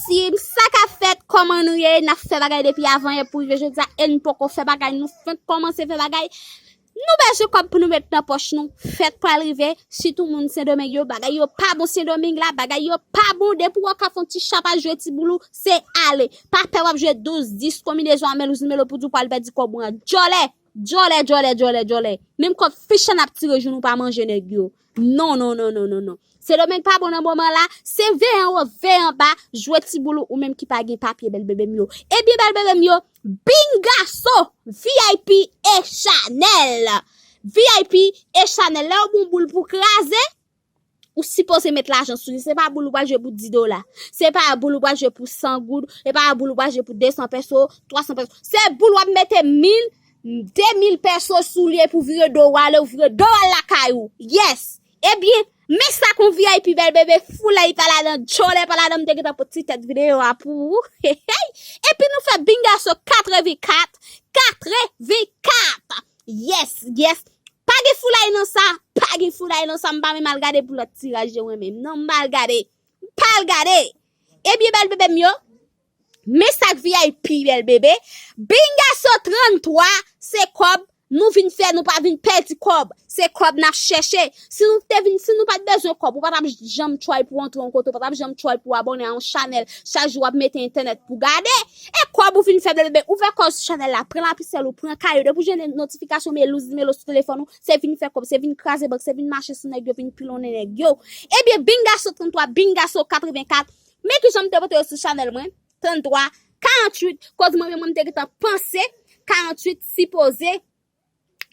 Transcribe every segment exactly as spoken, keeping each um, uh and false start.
Team, sa k ap fèt, kòman nou ye? N ap fè bagay depi avan yè pou rive jodi a, e n poko fè bagay, nou fenk kòmanse fè bagay. Nou bezwen kòb pou nou met nan pòch nou, fèt pral rive, sitou moun Sendomeng yo, bagay yo pa bon Sendomeng la, bagay yo pa bon, depi w ka fè yon ti chapaj jwe ti boulou, se ale. Pa pè w ap jwe douz, dis konbinezon a Melouz Nimelo pou di w pral pèdi kòb ou an. Djòlè, djòlè, djòlè, djòlè, djòlè. Menm kòb fichè n ap tire jou nou pa manje nèg yo. Non, non, non, non, non, non. Sendomeng pa bon nan moman la, se veyan wo, veyan ba, jwe ti boulou ou menm ki pa gen papye bèl bebe m yo. Ebyen bèl bebe m yo, Bingaso, V I P e Chanel. V I P e Chanel, lè w bon boul pou kraze, ou sipoze met lajan sou li. Se pa boul ou pral jwe pou dis dola. Se pa boul ou pral jwe pou san goud. Se pa boul ou pral jwe pou de san pèso, twa san pèso. Se boul w ap mete mil, de mil pèso sou li epi w vire do w ale, ou vire do w al lakay ou. Yes! Ebyen, men sa k yon V I P bèl bebe, foulay pa ladan, djòlè pa ladan, m te gentan pot ti tèt videyo a pou ou. Hey, hey! Epi nou fè Bingaso katrevenkat, katrevenkat. Yes, yes. Pa gen foulay nan sa, pa gen foulay nan sa, m pa menm al gade pou lòt tiraj yo mwen menm. Non, m pa al gade. M pa al gade. Ebyen bèl bebe m yo, men sa k V I P bèl bebe. Bingaso tranntwa, se kòb nou vin fè, nou pa vin pèdi kòb. Se kòb n ap chèche. Si nou te vin, si nou pa t bezwen kòb, ou pa t ap janm try pou antre yon kote, ou pa t ap janm try pou abòne a yon chanèl. Chak jou w ap mete entènèt pou gade. E kòb ou vin fè bèl bebe, ouvè kò w sou chanèl la, pran lapisèl ou, pran kaye w, depi w jwenn notifikasyon Melouz Nimelo sou telefòn ou, se vin fè kòb, se vin kraze bank, se vin mache sou nèg yo, vin pilonnen nèg yo. Ebyen, Bingaso tranntwa, Bingaso katrevenkat, men kijan m te pote yo sou chanèl mwen, tranntwa, karanntuit, koz mwen menm mwen m te gentan panse, karanntuit sipoze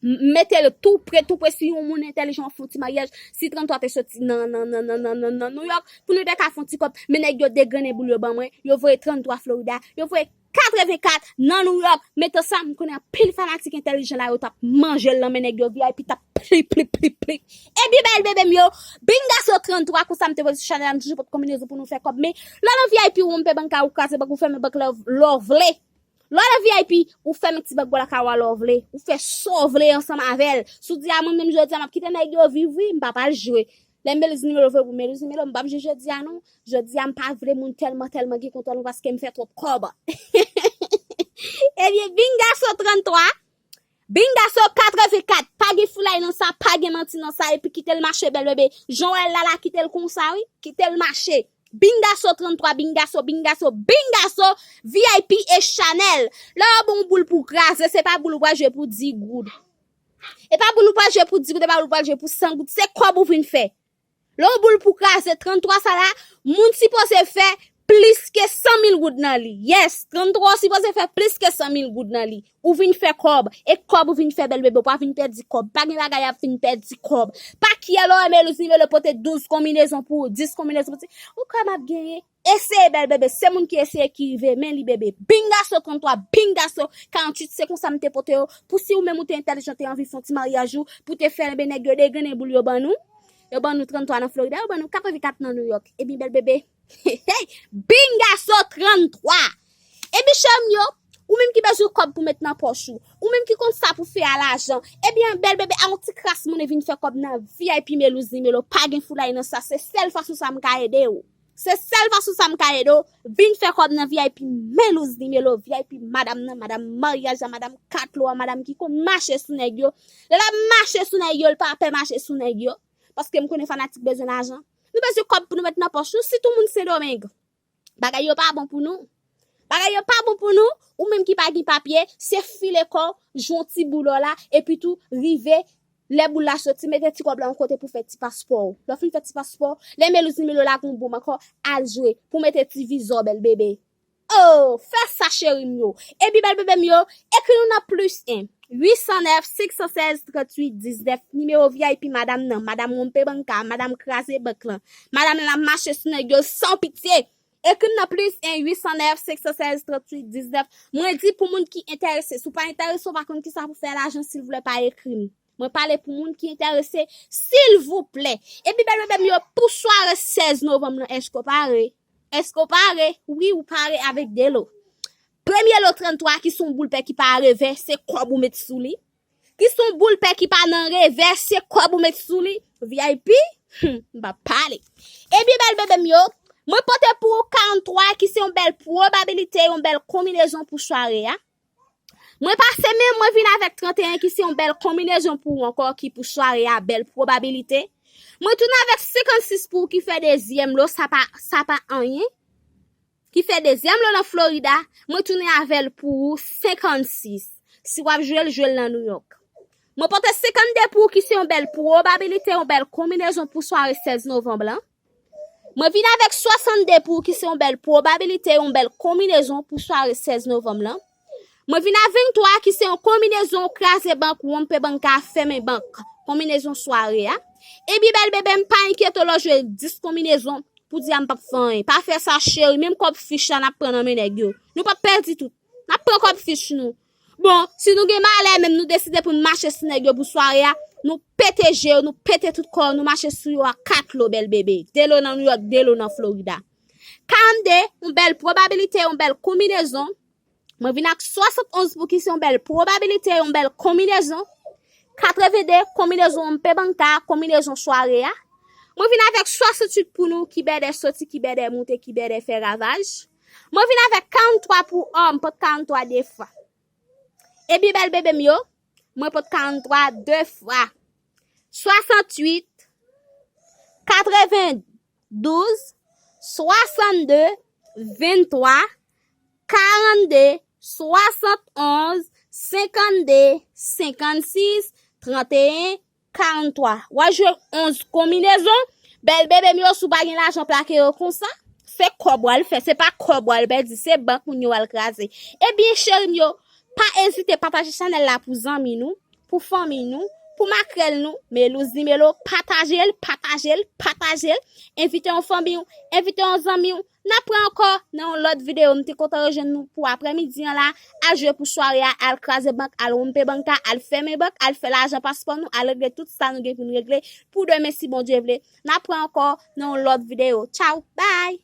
m mete l tou pre, tou pre, si yon moun entèlijan w ap fè yon ti maryaj, si tranntwa te soti nan, nan, nan, nan, nan, nan, nan Nouyòk, pou nou te ka fè yon ti kòb, men nèg yo degannen boul yo ban mwen, yo voye tranntwa Florida, yo voye katrevenkat nan Nouyòk, men tan sa, m konnen anpil fanatik entèlijan la, yo t ap manje l nan men nèg yo, V I P t ap plip, plip, plip, plip. Ebyen bèl bebe m yo, Bingaso tranntwa, konsa m te poze sou chanèl la, m toujou pot konbinezon pou nou fè kòb, men lè w nan V I P ou wonpe bank la, ou kraze bank, ou fèmen bank la, lè w vle. Lè w nan V I P, ou fèmen ti bank bò lakay ou a lè w vle. Ou fè sa w vle ansanm avè l. Si w di a mwen menm jodi a m ap kite nèg yo viv wi, m pa pral jwe. Lè Melouz Nimelo vre pou Melouz Nimelo, m p ap jwe jodi a non. Jodi a m pa vle moun tèlman, tèlman gen kontwòl mwen paske m fè twòp kòb. Ebyen, Bingaso tranntwa, Bingaso katrevenkat, pa gen foulay nan sa, pa gen manti nan sa, epi kite l mache bèl bebe. Jan w wè l la la, kite l konsa wi, kite l mache. Bingaso tranntwa, Bingaso, Bingaso, Bingaso, V I P e Chanèl. Lè yo ba w boul pou w kraze, se pa boul ou pral jwe pou dis goud. E pa boul ou pral jwe pou dis goud, e pa boul ou pral jwe pou san goud. Se kòb ou vin fè. Lè yon boul pou w kraze, tranntwa sa la, moun sipoze fè plis ke san mil goud nan li. Yes, tranntwa w sipoze fè plis ke san mil goud nan li. Ou vin fè kòb, e kòb ou vin fè bèl bebe, ou pa vin pèdi kòb. Pa gen bagay ap vin pèdi kòb. Pa kiyè lè w wè Melouz Nimelo pote douz konbinezon pou ou, dis konbinezon pou ou, ou kwè m ap genyen. Eseye bèl bebe, se moun ki eseye ki rive, men li bebe. Bingaso tranntwa, Bingaso karanntuit, se konsa m te pote yo. Pou si ou menm ou te entèlijan, te anvi fè yon ti maryaj ou, pou te fè, enben nèg yo degannen boul yo ban nou. Yo ban nou tranntwa nan Florida, yo ban nou katrevenkat nan Nouyòk. Ebyen bèl bebe, hey, Bingaso tranntwa. Ebyen chè m yo, ou menm ki bezwen kòb pou met nan pòch ou, ou menm ki konn sa pou fè a lajan, ebyen bèl bebe, a yon ti kras monnen vin fè kòb nan V I P Melouz Nimelo, pa gen foulay nan sa, se sèl fason sa m ka ede w. Se sèl fason sa m ka ede w. Vin fè kòb nan V I P Melouz Nimelo, V I P madanm nan, madanm maryaj la, madanm katlo a, madanm ki konn mache sou nèg yo. Lè l ap mache sou nèg yo, l pa pè mache sou nèg yo. Paske m konnen fanatik bezwen lajan. Nou bezwen kòb pou nou met nan pòch nou, sitou moun Sendomeng. Bagay yo pa bon pou nou. Bagay yo pa bon pou nou. Ou menm ki pa gen papye, se file kò w, jwe yon ti boul la, epi tou rive, lè boul la soti, mete ti kòb la yon kote pou fè ti paspò w. Lè w fin fè ti paspò w, lè Melouz Nimelo lage yon boum ankò, al jwe pou mete ti vizò bèl bebe. Oh, fè sa cheri m yo. Epi bèl bebe m yo, ekri nou nan plis en, uit san nèf, senk san sèz, tranntuit, diznèf, nimewo V I P madanm nan, madanm wonpe bank la, madanm kraze bank lan, madanm nan ap mache sou nèg yo san pitye. Ekri m nan plis en, uit san nèf, senk san sèz, tranntuit, diznèf. Mwen di pou moun ki enterese. Si w pa enterese, w pa konn kisa pou fè lajan, silvouplè pa ekri m. Mwen pale pou moun ki enterese, silvouplè. Epi bèl bebe m yo, pou sware sèz novanm nan, èske w pare? Èske w pare? Wi, ou pare avèk de lo. Premye lo tranntwa ki se yon boul pè ki pa revè, se kòb ou met sou li. Ki se yon boul pè ki pa nan revè, se kòb ou met sou li. V I P, hmm, m pa pale. Ebyen bèl bebe m yo, mwen pote pou ou karanntuit twa ki se yon bèl pwobabilite, yon bèl konbinezon pou sware a. Mwen pase menm, mwen vin avèk trannteyen ki se yon bèl konbinezon pou ou ankò, ki pou sware a, bèl pwobabilite. Mwen tounen avèk senkannsis pou ou ki fè dezyèm lo, sa pa, sa pa anyen. Ki fè dezyèm lo nan Florida, mwen tounen avè l pou ou senkannsis. Si w ap jwe l, jwe l nan New York. Mwen pote senkannde pou ou ki se yon bèl pwobabilite, yon bèl konbinezon pou sware sèz novanm lan. Mwen vin avèk swasannde pou ou ki se yon bèl pwobabilite, yon bèl konbinezon pou sware sèz novanm lan. Mwen vin a venntwa ki se yon konbinezon kraze bank, wonpe bank, fèmen bank, konbinezon sware a. Epi bèl bebe, m pa enkyete w lè w jwe dis konbinezon pou di a m p ap fè anyen. Pa fè sa cheri, menm kòb fich la n ap pran nan men nèg yo. Nou p ap pèdi tout. N ap pran kòb fich nou. Bon, si nou gen malè menm nou deside pou n mache sou nèg yo pou sware a, nou pete je yo, nou pete tout kò yo, nou mache sou yo a kat lo bèl bebe. De lo nan New York, de lo nan Florida. Karannde, yon bèl pwobabilite, yon bèl konbinezon. Mwen vin ak swasannonz pou ki se yon bèl pwobabilite, yon bèl konbinezon. Katrevende, konbinezon wonpe bank, konbinezon sware a. Mwen vin avèk swasannwit pou nou ki bèdè soti, ki bèdè moute, ki bèdè fè ravaj. Mwen vin avèk karanntwa pou òm, pot karanntwa de fwa. Epi bèl bebe m yo, mwen pot karanntwa de fwa. Swasannwit, katrevendouz, swasannde, venntwa, karannde, swasannonz, senkannde, senkannsis, trannteyen, karanntwa. W a jwe onz konbinezon. Bèl bebe m yo, si w pa gen lajan plake yo konsa, se kòb w al fè, se pa kòb w al pèdi, se bank moun yo al kraze. Ebyen, cheri m yo, pa ezite pataje chanèl la pou zanmi nou, pou fanmi nou, pou makrèl nou, Melouz di Melo, pataje l, pataje l, pataje l. Envite yon fanmi w, envite yon zanmi w. N ap pran ankò nan yon lòt videyo. M te kontan rejwenn nou pou aprèmidi an la. Al jwe pou sware a, al kraze bank, al wonpe bank la, al fèmen bank, al fè lajan paspò nou, al regle tout sa nou gen pou n regle pou demen si Bondye vle. N ap pran ankò nan yon lòt videyo. Tchaw, bay!